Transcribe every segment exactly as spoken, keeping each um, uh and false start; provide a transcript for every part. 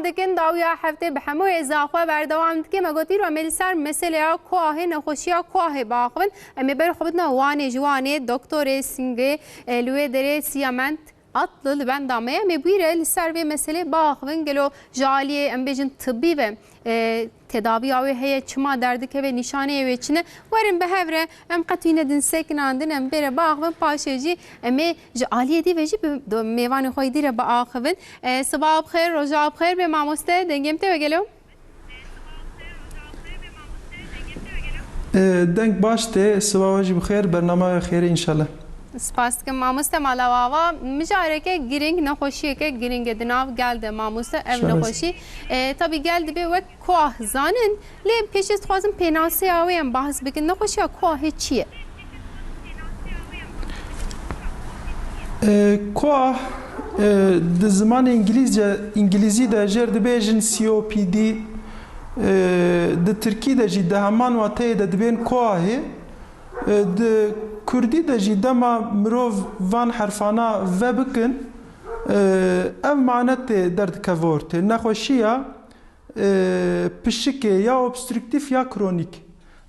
Dikin dawiya heftê bi hemû hêza xwe berdewam dike. Me got îro em ê li ser meseleya kuahê, nexweşiya kuahê biaxivin. Em ê ber xwe bidine Wanê, ji Wanê doktorê Singê, e, li wê derê Siyament Atlı li benda me ye. Em ê bûyî re li ser vê meselê biaxivin. Gelo ji aliyê, em bêjin, tibî ve, e, tedaviya wê heye, çima derdikeve, nîşaneyê wê çi ne? Werin bi hev re, em qet wî nedin sekinandin, em bê re biaxivin, paşê jî em ê ji aliyê dî ve jî bi do-, mêvanê xwe yê dî re biaxivin. E, sibaha bi xêr, roja bi xêr bê mamoste, dengê min tê we gelo? E, deng baş tê, sibaha we jî bi xêr, bernama we xêrê înşallah. Spas dikim mamoste, mala we ava. Mijareke girîng, nexweşiyeke girîng e di nav gel de mamoste, ev Şahane. Nexweşî. E, tabî gel dibe wek kuah zanin, lê pêşî ez dixwazim pênaseya wê em behs bikin. Nexweşiya kuahê çi ye? E, kuah, e, di zimanê îngilîzce, îngilîzî de jêr dibêjin C O P D, e, di tirkî de jî di heman wateyê de dibên kuahê. E, di kurdî de jî dema mirov van herfana ve bikin, e, ev mane tê derdikeve ortê. Nexweşiya, e, pişikê ya obstrûktîf ya kronîk.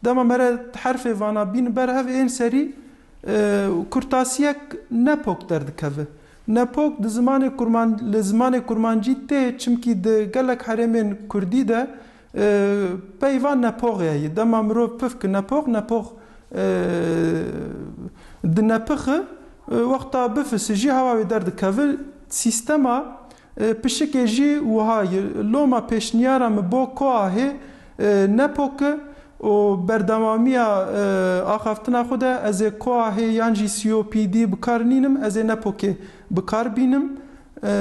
Dema mere herfê vana bîn ber hev ên serî, e, kurtasiyek nepok derdikeve. Nepok di zimanê kurman-, li zimanê kurmancî tê, çimkî di gelek herêmên kurdî de, e, peyva nepoxê heye. Dema mirov pif ki nepox, nepox, e, di nepixi, e, wexta bifisi jî hewa wê derdikeve. Sîstema, e, pişikê jî wiha ye. Loma pêşniyara min bo kuahê, e, nepoke û berdewamiya, e, axaftina xwe de ez ê kuahê yan jî C O P D bi kar nînim, ez ê nepokê bi kar bînim. E, e,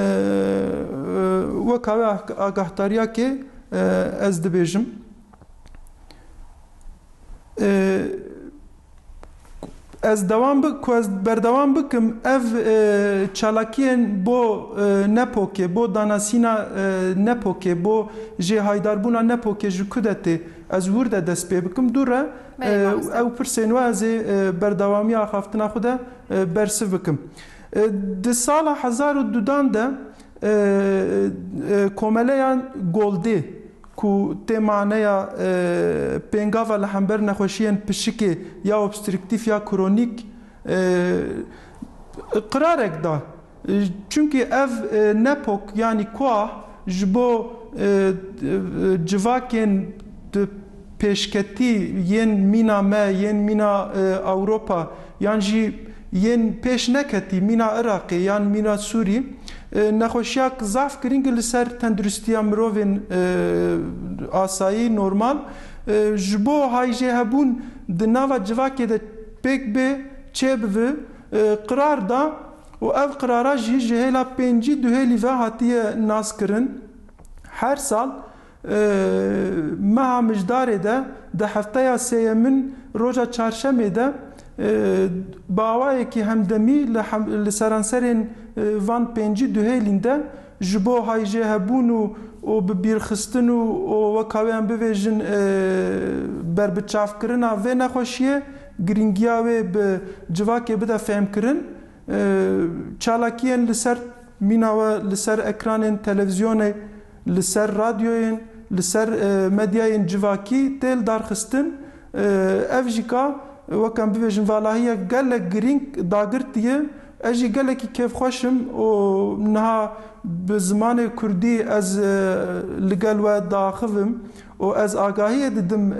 weka wê ah-, agahdariyakê, e, ez dibêjim. E, ez dewam bi-, ku ez berdewam bikim, ev, e, çalakiyên bo, e, nepokê, bo danasîna, e, nepokê, bo jêhaydarbûna nepokê ji ku de tê, ez wir de dest pê bikim. Dû re, Belê, e, mamoste. Ew pirsên we ez ê, e, berdewamiya axaftina xwe de, e, bersiv bikim. E, di sala hezar û dudan de, e, e, Komeleya Goldê, ku tê maneya, e, pêngava li hember nexweşiyên pişikê ya obstrûktîf ya kronîk, e, qirarek da. E, çimkî ev, e, nepok, yanî kuah ji bo, e, e, civakên di pêşketî yên mîna me, yên mîna, e, Ewropa, yan jî yên pêş neketî, mîna Iraqê yan mîna Sûrî, e, nexweşiyak zaf girîng li ser tenduristiya mirovên, e, asayî, normal. E, ji bo hayjêhebûn di nava civakê de pêk bê, çêbive, e, qirar da û ev qirara jî ji hêla pêncî duhêlî ve hatiye naskirin. Her sal, e, meha Mijdarê de, di hefteya sêyemin roja çarşemê de, e, bi awayekî hemdemî li hem-, li seranserên, e, van pêncî duhêlîn de ji bo hayjêhebûn û, û bi bîrxistin û, û weka wê em bibêjin, e, berbiçavkirina vê nexweşiyê, girîngiya wê bi civakê bide fêhmkirin. E, çalakiyên li ser mîna we, li ser ekranên televîzyonê, li ser radyoyên, li ser, e, medyayên civakî tê lidarxistin. E, ev jî ka, wek em bibêjin, valahiyek gelek girîng dagirtiye. Ez jî gelekî kêfxweş im û niha bi zimanê kurdî ez, e, li gel we diaxivim û ez agahiyê didim, e,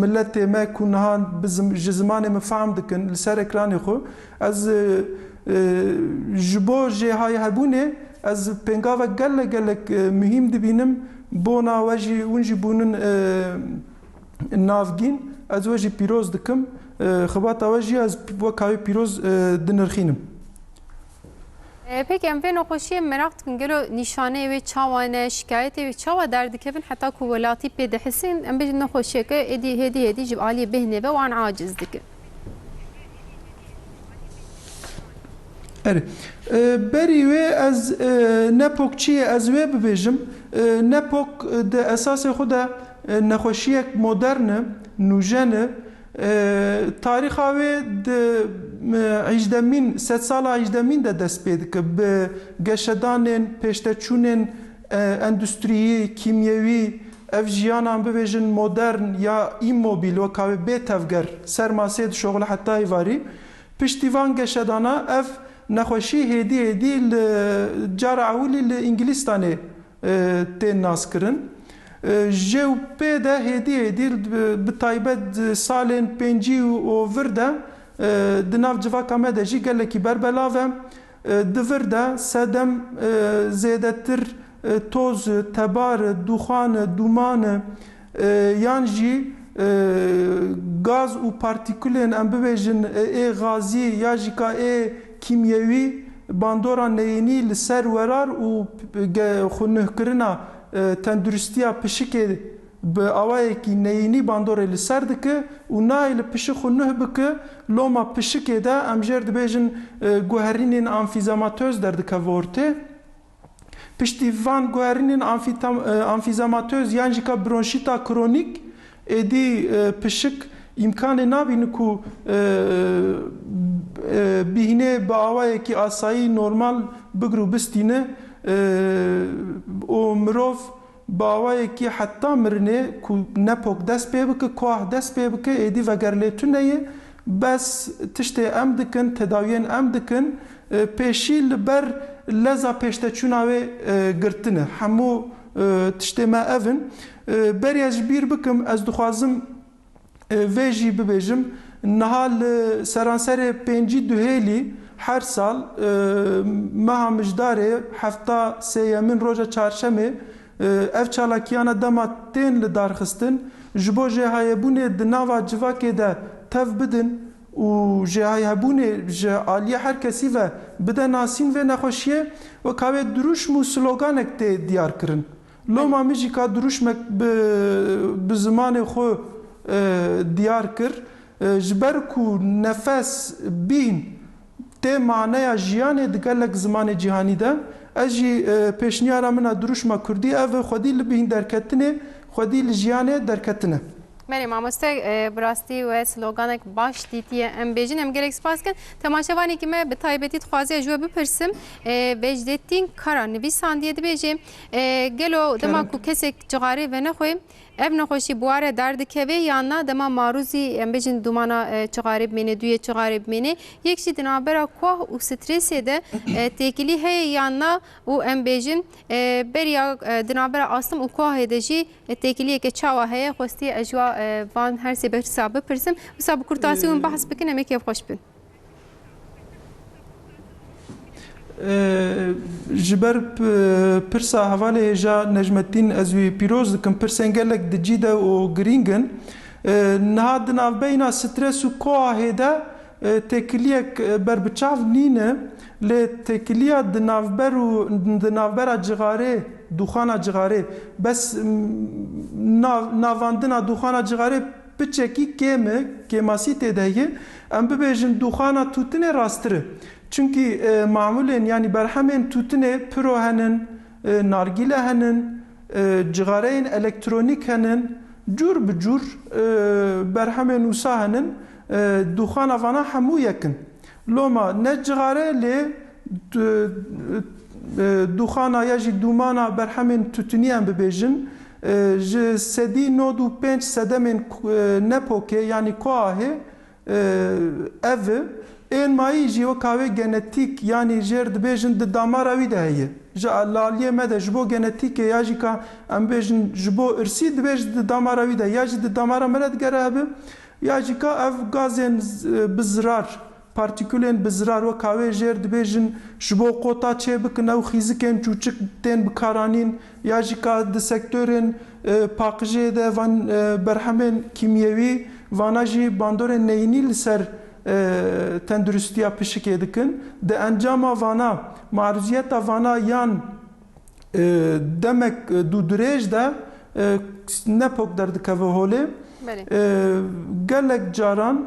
miletê me ku niha bi zim-, ji zimanê min fehm dikin li ser ekranê xwe. Ez, e, e, ji bo jêhayhebûnê ez pêngavek gelek gelek, e, muhîm dibînim. Bona we jî, hûn jî bûnin, e, navgîn. Ez we jî pîroz dikim. E, xibata we jî ez weka wê pîroz, e, dinirxînim. E, peki, em vê nexweşiyê meraq dikin, gelo nîşaneyê wê çawa ne, şikayetê wê çawa derdikevin, heta ku welatî pê dihisin, em bêjin nexweşiyeke êdî hêdî hêdî ji aliyê bêhnê ve wan aciz dikin? Erê. E, berî wê ez, e, nepok çi ye, ez wê bibêjim. E, nepok, e, di esasê xwe de, e, nexweşiyek modern e, nûjen e. E, tarîxa wê di, e, hîjdemîn, sedsala hîjdemîn de dest pê dike. Bi geşedanên, pêşteçûnên e, endustriyî, kîmyewî, ev jiyana em bibêjin modern ya îmobîl, weka wê bê tevger, ser masê dişoxile heta êvarî. Piştî van geşedana ev nexweşî hêdî hêdî li cara ewilî li Îngilîstanê, e, tê naskirin. E, jê û pê de hêdî hêdî, bi, bi taybet salên pêncî û vir de, e, di nav civaka me de jî gelekî berbelav e. E, di vir de sedem, e, zêdetir, e, toz, tebar, dûxan, dûman, e, yan jî, e, gaz û partîkulên, em bibêjin, e, ê gazî ya jî ka ê kîmyewî bandora neyînî li ser werar û ge-, xwenuhkirina, e, tenduristiya pişikê bi awayekî neyînî bandorê li ser dike û nayê li pişik xwe nuh bike, loma pişikê de em jêr dibêjin, e, guherînên amfîzematoz derdikeve ortê. Piştî van guherînên amfîtam-, e, amfîzematoz yan jî ka bronşîta kronîk, êdî, e, pişik îmkanê nabîne ku, e, e, bîhne bi awayekî asayî normal bigir û bistîne, e, û mirov bi awayekî heta mirinê ku nepok dest pê bike, koah dest pê bike, êdî veger lê tune ye. Bes tiştê em dikin, tedawiyên em dikin, e, pêşî li ber leza pêşteçûna wê, e, girtine. Hemû, e, tiştê me ev in. E, beriya ji bîr bikim, ez dixwazim, e, vê jî bibêjim. Niha li seranserê pêncî Duhêlî her sal, e, meha Mijdarê hefta sêyemin roja çarşemê, e, ev çalakiyana dema tên li dar xistin, ji bo jêhayebûnê di nava civakê de tev bidin û jêhayebûnê ji aliyê her kesî ve bide nasîn vê nexweşiyê, weka wê dirûşm û sloganek tê diyar kirin. Loma min jî ka dirûşmek bi, bi zimanê xwe, e, diyar kir. E, ji ber ku nefes bîn tê maneya jiyanê di gelek zimanê cîhanî de, ez jî, e, pêşniyara min a dirûşma kurdî ev e, xwedî li bîn derketinê, xwedî li jiyanê derketine. Belê mamoste, e, bi rastî we sloganek baş dîtiye em bêjin. Em gelek spas kin. Temaşevanekî me bi taybetî dixwaze ez ji we bipirsim. E, Vecdettin Kara nivîsandiye dibêje, e, gelo dema Kerem. ku kesek cixarê venexwe, ev nexweşî bi wa re derdikeve yan na dema marûzî, em bêjin dûmana, e, cixarê bimêne, duyê cixarê bimêne, yek jî di navbera kuah û stresê de, e, têkilî heye yan na û em bêjin, e, beriya, e, di navbera astim û kuahê de jî e, têkiliyeke çawa heye, xwestiye ez ji wa, e, van her sê pirsa bipirsim. Wisa bi kurtasî hûn Ee, behs bikin, em ê kêfxweş bin. Ee, ji ber p-, pirsa hevalê hêja Necmettin ez wî pîroz dikim, pirsên gelek di cî de û girîng in. Ee, niha di navbeyna stres û koahê de, e, têkiliyek, e, berbiçav nîne, lê têkiliya di navber û di navbera cixarê, dûxana cixarê, bes, m, nav-, navandina dûxana cixarê piçekî kêm e, kêmasî tê de heye. Em bibêjin dûxana tûtinê rasttir e. Çunkî, e, mamulên, yanî berhemên tûtinê piro henin, e, nargîle henin, e, cixareyên elektronîk henin, cûr bi cûr, e, berhemên wisa henin, e, dûxana vana hemû yek in. Loma ne cixare lê d-, e, dûxana ya jî dûmana berhemên tûtinî em bibêjin, e, ji sedî nod û pênc sedemên ku-, e, nepokê, yanî koahê, e, ev e. Ên mayî jî weka wê genetîk, yanî jêr dibêjin di damara wî de heye. Ji al-, aliyê me de ji bo genetîkê ya jî ka em bêjin ji bo irsî dibêj di damara wî de, ya jî di damara me de digere hebe, ya jî ka ev gazên z-, bi zirar, partîkulên bi zirar weka wê jêr dibêjin ji bo qota çê bikin ew xîzikên çûçik tên bikaranîn, ya jî ka di sektorên, e, paqijê de van, e, berhemên kîmyewî, vana jî bandorên neyînî li ser, e, tenduristiya pişikê dikin. Di encama vana, marûziyeta vana yan, e, demek, e, dûdirêj de, e, nepok derdikeve holê. Belê. E, gelek caran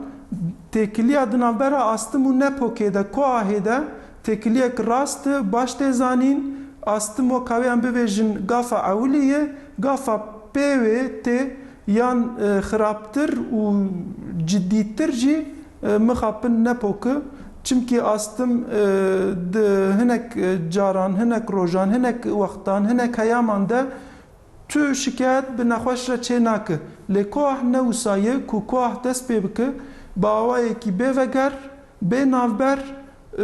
têkiliya di navbera astim û nepokê de, koahê de têkiliyek rast e, baş tê zanîn. Astim weka wê em bibêjin gafa ewilî ye, gafa pê wê tê yan, e, xirabtir û cidîtir jî, e, mixabin nepoke. Çimkî astim, e, di hinek, e, caran, hinek rojan, hinek wextan, hinek heyaman de tu şikayet bi nexweş re çê nake. Lê koah ne wisa ye ku koah dest pê bike, bi awayekî bê veger, bê navber, e,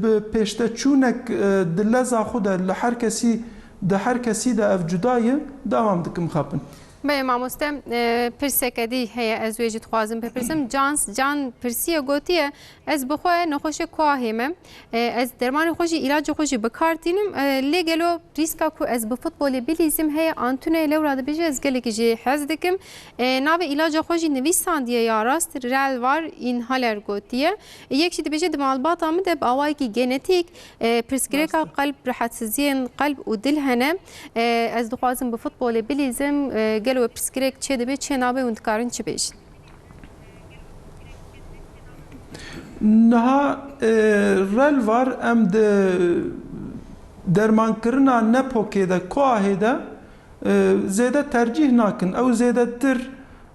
bi pêşteçûnek, e, di leza xwe de li her kesî, di her kesî de ev cuda ye, dewam dikim xapin. Belê mamoste, e, pirseke dî heye, ez wê jî dixwazim bipirsim. Can, Can pirsiye, gotiye, ez bi xwe nexweşê koahê me. E, ez dermanê xwe jî, îlacê xwe jî bi kar tînim. E, lê gelo rîska ku ez bi futbolê bilîzim heye? Antuneyê lewra dibêje, ez gelekî jê hez dikim. E, navê îlaca xwe jî nivîsandiye ya rast, Relvar inhaler gotiye. Yek jî dibêje, di malbata min de bi awayekî genetîk, e, pirsgirêka Rast e. qelb, rehetsiziyên qelb û dil hene. E, ez dixwazim bi futbolê bilîzim. E, gelo we pirsgirêk çê dibe, çê nabe, hûn dikarin çi bêjin? Niha, e, Relvar em di dermankirina nepokê de, koahê de, e, zêde tercîh nakin. Ew zêdetir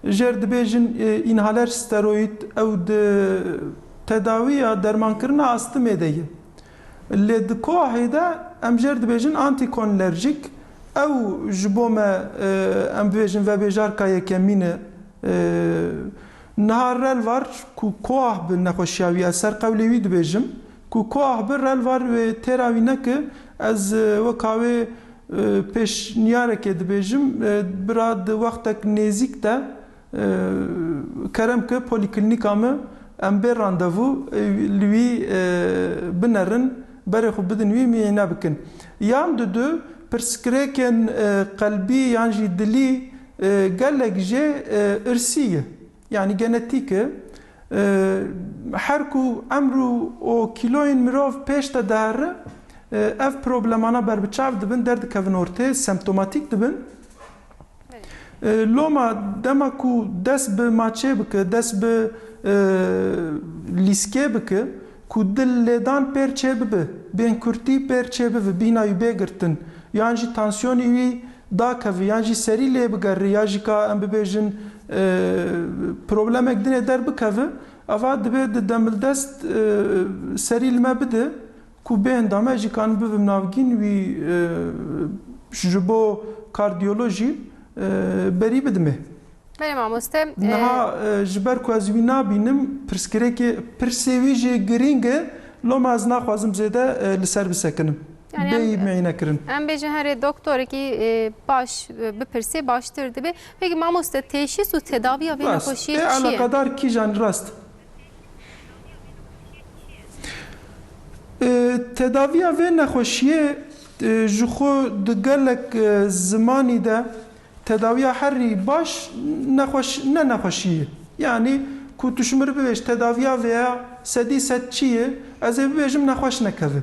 jêr dibêjin, e, inhaler steroîd, ew di tedawiya dermankirina astimê de ye. Lê di koahê de em jêr dibêjin antikolinlerjîk. Ew ji bo me, e, em bibêjin vebêjarka yekemîn e. E, niha Relvar ku koah bi nexweşiya wî, ez ser qewlê wî dibêjim, ku koah bi Relvar wê têra wî neke, ez, e, weka wê, e, pêşniyarekê dibêjim, e, bira di wextek nêzîk de, e, kerem ke polîklînîka me, em bê randevû, e, li wî, e, binerin, berê xwe bidin wî, miyêne bikin. Yan didu pirsgirêkên, e, qelbî yan jî dilî, e, gelek jê, e, irsî ye. Yanî genetîk e. E, her ku emr û, û kîloyên mirov pêş de dihere, e, ev problemana berbiçav dibin, derdikevin ortê, semptomatîk dibin. E, loma dema ku dest bi maçê bike, dest bi, e, lîskê bike, ku dil lêdan pêr çê bibe, bên kurtî pêr çê bibe, bîhna wî bê girtin, yan jî tansiyonî wî dakeve, yan jî serî lê bigere, ya jî ka em bibêjin, e, problemek dinê derbikeve, eva dibe di demildest, e, serî li me bide, ku bê endame jî kanin bibim navgîn wî, e, ji bo kardiyolojî, e, berî bidimê. Belê mamoste, e, Niha, e, ji ber ku ez wî nabînim, pirsgirêkê, pirsê wî jî girîng e, loma ez naxwazim zêde, e, li ser bisekinim. Yani em, Bêyî meyne kirin. Em bêjin herê doktorekî, e, baş, e, bipirsê baştir dibe. Peki mamoste, teşhîs û tedaviya vê Rast. nexweşiyê E, çi ye? Eleqedar kîjan rast. E, tedaviya vê nexweşiyê, e, ji xwe di gelek, e, zimanî de tedawiya herî baş nexweş, ne nexweşî ye. Yanî ku tu ji min re bibêj tedaviya vê ya sedî sed çi ye, ez ê bibêjim nexweş nekeve.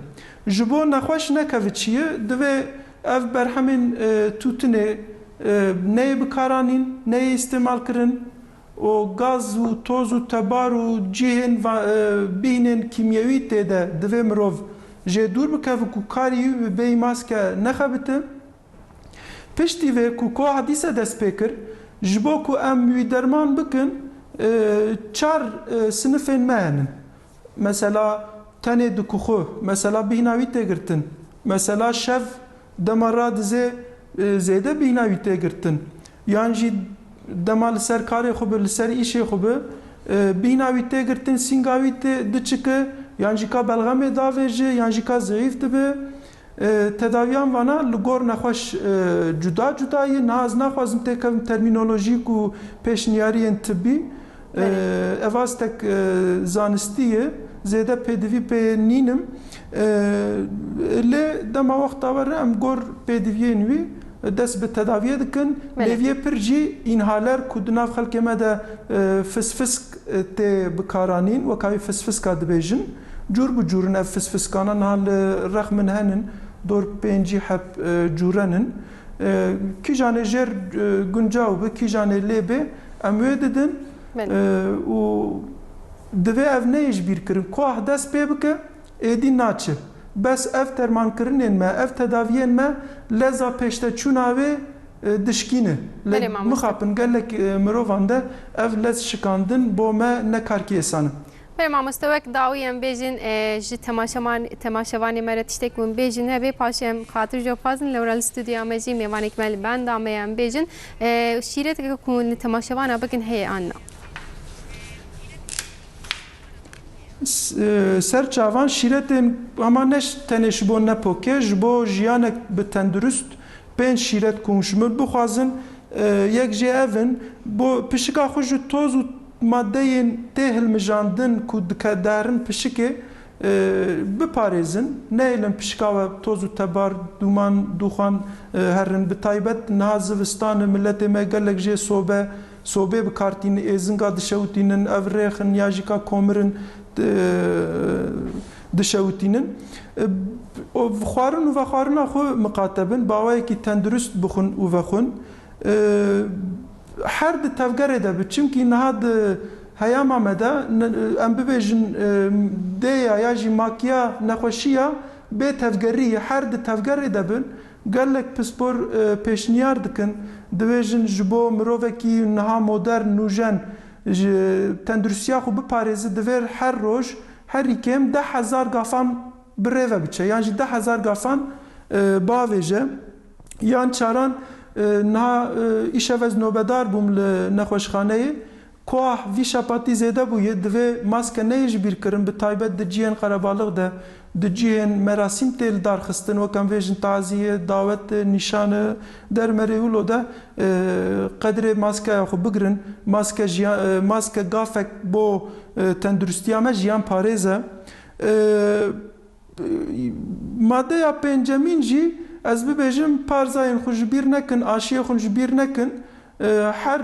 Ji bo nexweş nekeve çi ye, divê ev berhemên, e, tûtinê, e, neyê bikaranîn, neyê îstêmal kirin, û gaz û toz û tebar û cihên va-, e, bîhnên kîmyewî tê de divê mirov jê dûr bikeve ku karî wî bi bêyî maske nexebite. Piştî vê ku koha dîse dest pê kir, ji bo ku em wî derman bikin, e, çar, e, sinifên me henin. Mesela tenê dikuxu, mesela bîhna wî tê girtin, mesela şev dema radizê, e, zêde bîhna wî tê girtin. Yan jî dema li ser karê xwe be, li ser îşê xwe be, e, bîhna wî tê girtin, sînga wî tê diçike, yan jî ka belxemê davêje, yan jî ka zeîf dibe. E, tedaviyan vana li gor nexweş, e, cuda cuda ye. Niha ez naxwazim têkevim termînolojî ku pêşniyariyên tibbî. Belê. E, ev astek, e, zanistî ye. Zêde pêdivî pê nînim. E, lê dema wexta were em gor pêdiviyên wî dest bi tedaviyê dikin. Belê. Lêviyê pir jî înhaler ku di nav xelkê me de, e, fisfisk, e, tê bikaranîn, weka wî fisfiska dibêjin. Cûr bi cûr in ev fisfiskana, niha li rex min henin, dor pêncî heb, e, cûren in. E, kîjanê jêr, e, guncaw be, kîjanê lê bê, em wê didin. Belê. E, û divê ev neyê ji bîr kirin. Koah dest pê bike, êdî naçe. Bes ev dermankirinên me, ev tedaviyên me leza pêşteçûna wê, e, dişkîne. Lê Belê, mamoste. Mixapin gelek, e, mirovan de ev lez şikandin bo me ne karkê êsan e. Belê mamoste, wek dawî em bêjin, e, ji temaşevan-, temaşevanê me re tiştek hûn bêjin hebe, paşê em xatir jî xwazin, lewra li stûdyoya me jî mêvanek me li benda me ye, em bêjin, e, şîreteke ku hûn li temaşevana bikin heye an na? S-, e, ser çavan şîretên hema ne ş-, tenê ji bo nepokê, ji bo jiyanek bi tendurist pênc şîret ku hûn ji min bixwazin, e, yek jê ev in, bo pişika xwe ji toz û madeyên tê hilmijandin ku dike-, derin pişikê, e, biparêzin. Nehêlin pişika we toz û tebar, dûman, dûxan, e, herin. Bi taybet niha zivistan e, miletê me gelek jê sobe, sobê bi kar tînin, êzinga dişewitînin, ev rêx in ya jî ka komir in, e, dişewitînin. E, o xwarin û vexwarina xwe miqate bin, bi awayekî tendurist bixwin û vexwin. E, her di tevgerê de bi, çimkî niha di heyama me de, n-, em bibêjin, e, dêya ya jî makiya nexweşiya bê tevgerî her di tevgerê de bin. Gelek pispor, e, pêşniyar dikin, dibêjin ji bo mirovekî niha modern, nûjen, ji tenduristiya xwe biparêzi, divê her roj herî kêm deh hezar gafan bi rê ve biçe, yan jî deh hezar gafan, e, bavêje. Yan çaran, e, niha, e, îşev ez nobedar bûm li nexweşxaneyê. Koah vî şapatî zêde bûye, divê maske neyê ji bîr kirin, bi taybet di cihên qerebalix de, di cihên merasîm tê li dar xistin, wek em vêjin taziyê, dawet, nîşan, dermerê wilo de, e, qedrê maskeya xwe bigirin. Maske jiya-, e, maske gafek bo, e, tenduristiya me jiyan parêz e. E, Madeya pêncemîn jî ez bibêjim, parzayên xwe ji bîr nekin, aşiyê xwe ji bîr nekin. E, her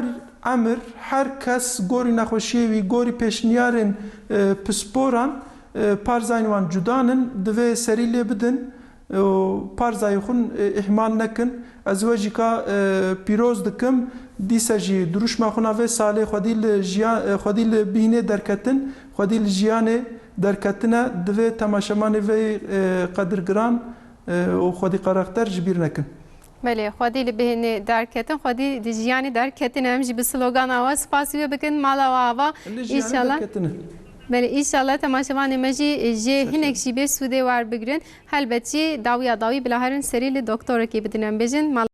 emir, her kes gorî nexweşiyê wî, gorî pêşniyarên, e, pisporan, e, parzayên wan cudan in, divê serî lê bidin, e, û parzayê xwe, e, îhmal nekin. Ez we jî ka, e, pîroz dikim. Dîse jî dirûşma xwe na vê salê xwedî li jiya-, e, xwedî li bînê derketin, xwedî li jiyanê derketine, divê temaşevanê vê, e, qedirgiran, e, û xwedî karakter ji bîr nekin. Belê, xwedî li bêhnê derketin, xwedî li jiyanê derketine. Em jî bi slogana we spasî we bikin, mala we ava. Li jiyanê derketine. Belê, înşallah temaşevanê me jî, e, jê hinek jî bê sûdê werbigirin. Helbet jî dawiya dawî bila herin serî li doktorekî bidin, em bêjin.